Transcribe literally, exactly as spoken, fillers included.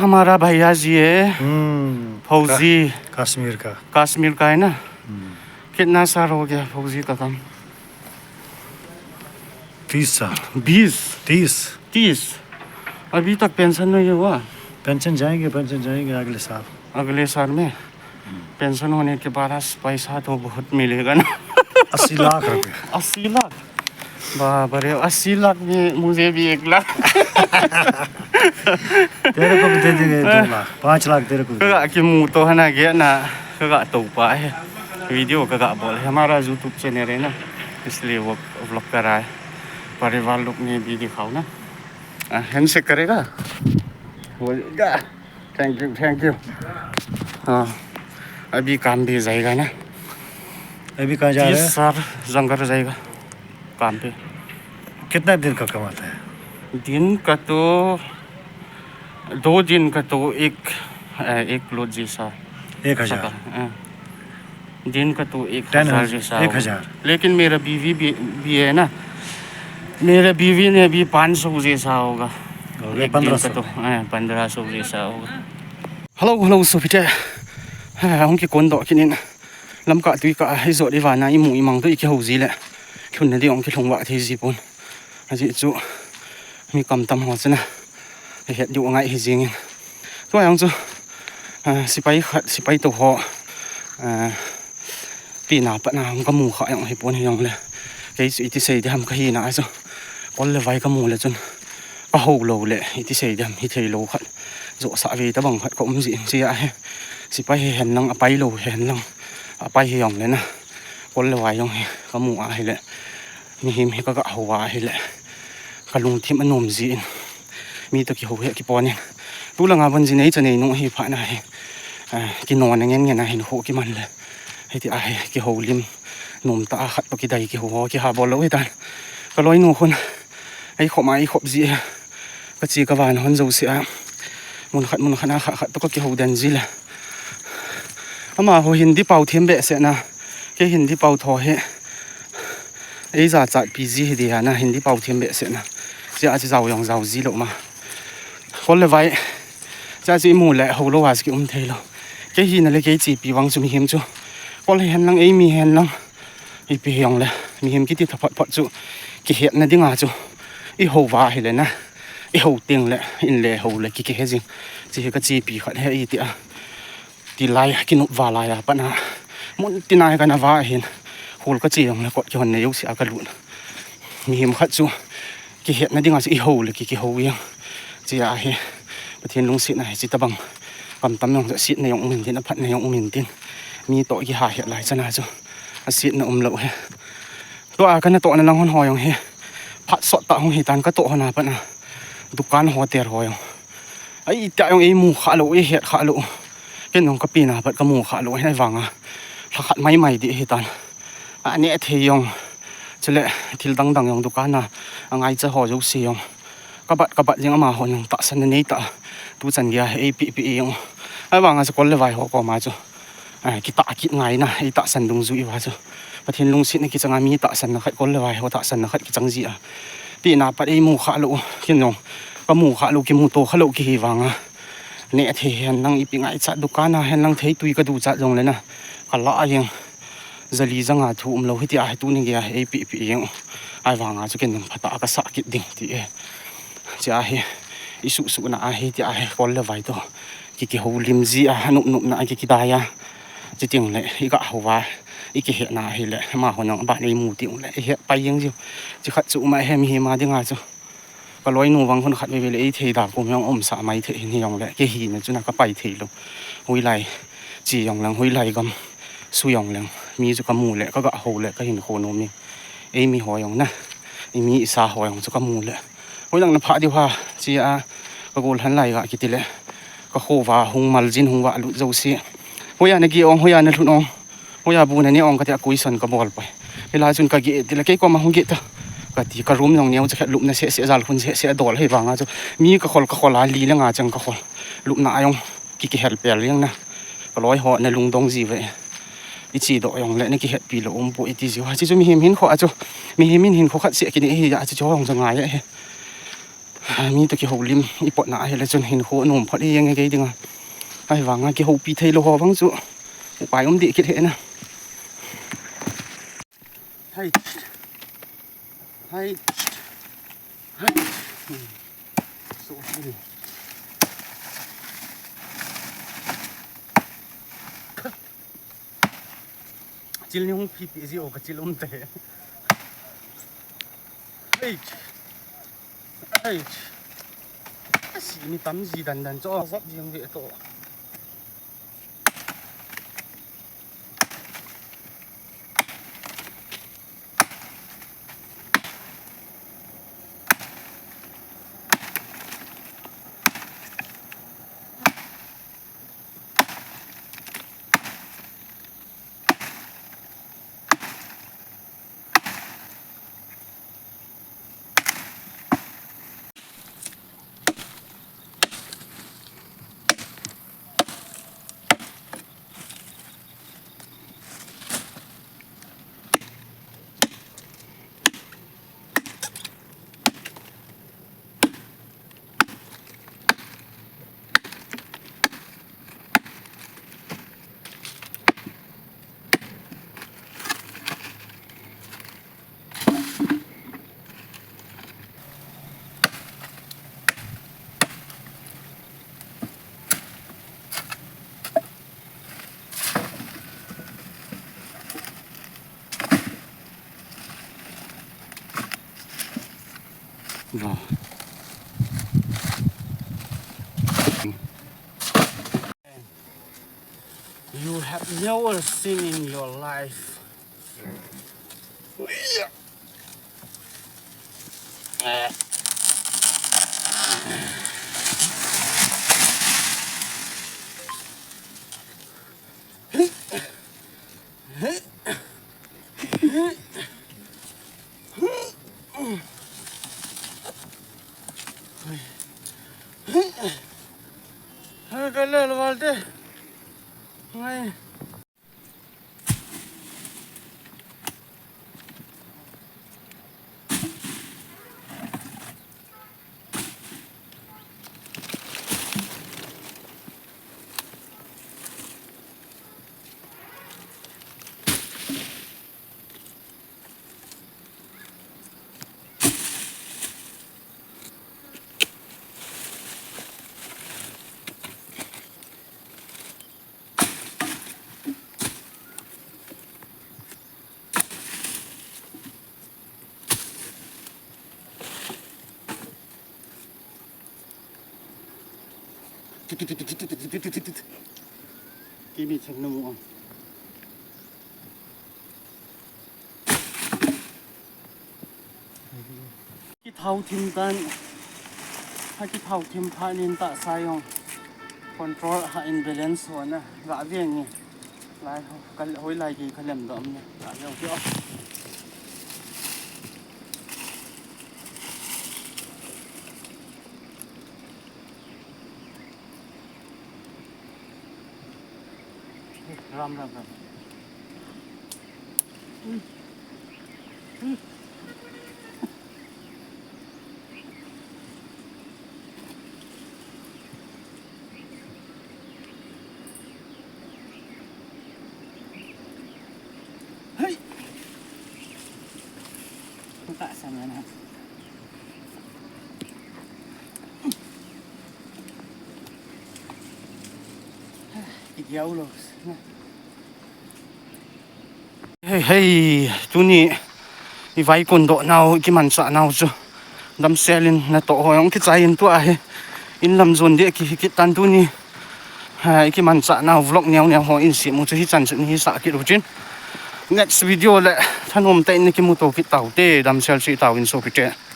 हमारा भैया जी है। हम्म। फौजी। का-, कश्मीर का। कश्मीर का है ना? हम्म। कितना साल हो गया फौजी का काम? तीस साल। बीस? तीस। तीस? अभी तक पेंशन नहीं हुआ? पेंशन जाएंगे, पेंशन जाएंगे अगले साल। अगले साल में? पेंशन होने के बाद आज पैसा तो बहुत मिलेगा ना। अस्सी लाख रुपए। अस्सी लाख? बाप रे, अस्सी लाख में मुझे भी एक लाख। तेरे को भी दे देंगे दो लाख, पाँच लाख तेरे को भी। Kaga kimu to hana ge na, kaga to pa he. Video kaga bol he. हमारा YouTube चैनल है ना, इसलिए वो व्लॉग कर रहा है। परिवार लोग में भी दिखाओ ना। हाँ, हैंडशेक करेगा? बोलेगा। Thank you, thank you। हाँ, अभी काम पे जाएगा ना। अभी कहाँ जा रहे हैं? तीस साल जंगल जाएगा काम पे। कितना दिन का कमाता है? दिन का तो, दो दिन का तो एक, अ, एक लोड जैसा। एक हजार। सका, हाँ। दिन का तो एक हजार जैसा होगा। लेकिन मेरा बीवी भी, भी है ना, मेरा बीवी ने भी पाँच सौ जैसा होगा। हो गया एक दिन का पन्द्रह सौ। तो, हाँ, पन्द्रह सौ जैसा होगा। Hello, hello, sopite. Ha, hung kikon doh kit in. Lamkah tuikah a ijot ivana imu imang toh ikihou ji le, lhunna ding hung kilhung vah thei ji pon. Ajeh chu mi kamtam ho chun a, ihet diu angai hi jing in. Tua jong chu, ah, sepai khat, sepai tou ho, ah, pina patna hung kamu kha jong hipon hijongle, kei chu iti sei diham kahina chu, kol le vai kamu le chun, kahou lou le iti sei diham hithei lou khat, joh sah ve tabang khat kaum jin, chea hi sepai hihen lang, apai lou hihen lang, apai hijongle na, kol le vai jong hi kamu ahile, mihem hi kaga hou ahile, kalungthim anom jin, mi toh kihou hi akipon in. Tulanga von ji nei cha nei nung ahi phat na hi, ah, kinona ngen ngen a hinkho kiman le, hitia hi kihoulim nomtah a khat toh kidei kihou ho kiha bol lou hitan. Kaloinu khun eikhop ma eikhop ji, kache kavana hon jouse a, mun khat mun khat a khat khat toh kakihou den ji le, amaho Hindi pao them behseh na, kei Hindi pao tho hi eijachatpi ji hi dia na, Hindi pao them behseh na, chea chu jao jong jao ji lou ma. Kol le vai, chea chu imu le hou lou a chu kium thei lou. Kei hina le kei chepi vang chu mihem chu, kol hihen lang, eimi hihen lang, ipi hijongle, mihem kiti tha phot phot chu kihetna dinga chu ihou va ahile na, ihou teng le in le hou le kiki he jing. Chehi kachepi khat hi itia, tilai kinop va lai a pat na, mun tina hi kana va ahin, hol kache jongle kot kihon nei jouse a kalut. Mihem khat chu kihetna dinga chu ihou le ki, kihou jeng. Chea hi Pathen lungsetna hiche tabang kamtam jong chu asetna jong um intin, aphatna jong um intin, mi toh kiha het lai chana chu asetna umlou hi. Tua kana tohna lang hon ho jong hi phat sottah hung hitan, katoh hon a pat na dukan hotel ho jong, aitah jong eimu khalou, eihet khalou. Ken jong kapina pat kamu khalou hi, ahivanga lhakhat maimai ding hitan, aneh thei jong, chule thil dang dang jong dukan a angaicha ho jouse jong kabat kabat jeng, amahon jong tahsanna neitah a tuchan geiya eipeh peh jeng. Ahivanga chu kol le vai ho koma chu, ah, kitah kit ngaina, eitahsan dungjui uva chu Pathen lungsetna kichanga mi tahsanna khat, kol le vai ho tahsanna khat kichang ji a, pehna pat eimu khalou, ken jong kamu khalou, kimuto khalou kihi vanga, neh thei hen lang, ipi ngaichat, dukan a hen lang theitwi kaduchat jongle na, kalah jeng, jali janga thu umlou, hitia hi tuni geiya eipeh peh jeng. Ahivanga chu ken jong phatah a kasah kit ding ti e. Chea hi isuhsuhna ahi, tia hi kol le vai toh ki, kihoulim ji a, anop nopna a ki, kidai a, chuteng le iga hou va, ikihetna ahile amahon jong aban eimu teng le ihet pai jeng jiu. Chukhat chu um ahi, mihem a dinga chu. Kaloinu vang hun khat veve le eithei da kom jong umsah maithei hin, hijongle kei hina chun a kapai theilou. Hoilai che jongleng, hoilai gam su jongleng, mi chu kamu le kaga hou le kahinkho nom in, eimi ho jong na, imi isa ho jong chu kamu le, hoilang na phah diu ham, chea kagol lhan lai ga kiti le, kakho va hung maljin, hung valut jouse, hoiya nageh ong, hoiya nalhun ong, hoiya bu nane ong katia question kabol poi. Hilai chun kageh tile kei koma hung geh ta kati, ka room jong neo chakhat, lupna sehseh, jalkhun sehseh adol, ahivanga chu mi kakhol, kakhol a li le nga chang kakhol, lupna a jong ki, kihel pel jeng na. Kaloi ho nalungdong jiuve, ichedoh jongle nakihetpi lou umpoi iti jiu. Hiche chu mihem hinkho a chu, mihem in hinkho khat seh kinei ahi a, chuche ho jong chu ngai ahi. Mi toh kihoulim i potna ahile chun hinkho nom phot hi jeng e kei dinga. Ahivanga kihoupi theilou ho vang chu upai um deh kit hih na. Hai. Hai. Hai. Hmm. So, hmm. Chil ni hung pi pi ji o ka chil um te. Hai. Hai. Asi ni tam ji dan dan cho. Zap ji hung ve to. Wow. You have never seen in your life. Kale lo valte. Ngai. Kimi chang na mo. Kithau thim tan, ha kithau thim pha nin ta sa jong control ha imbalance ho na ga veng ni. Lai ho, ka hoi lai ki ka lem dom ni. Ga veng ki o. Ram, ram, ram. Hei. Ka sa na na. Hei, hei, tuni i vaikon doh nau, i kimanchah nau chu damsel in natoh ho jong kichai in tua hi in lam jon ding kihi kit tan tuni. Ha, i kimanchah nau vlog neo neo ho in simu chu hichan chu ni hi sah kit u chin. Next video le thanom tah in na kimuto kit tau te, damsel chu i tau in sopite.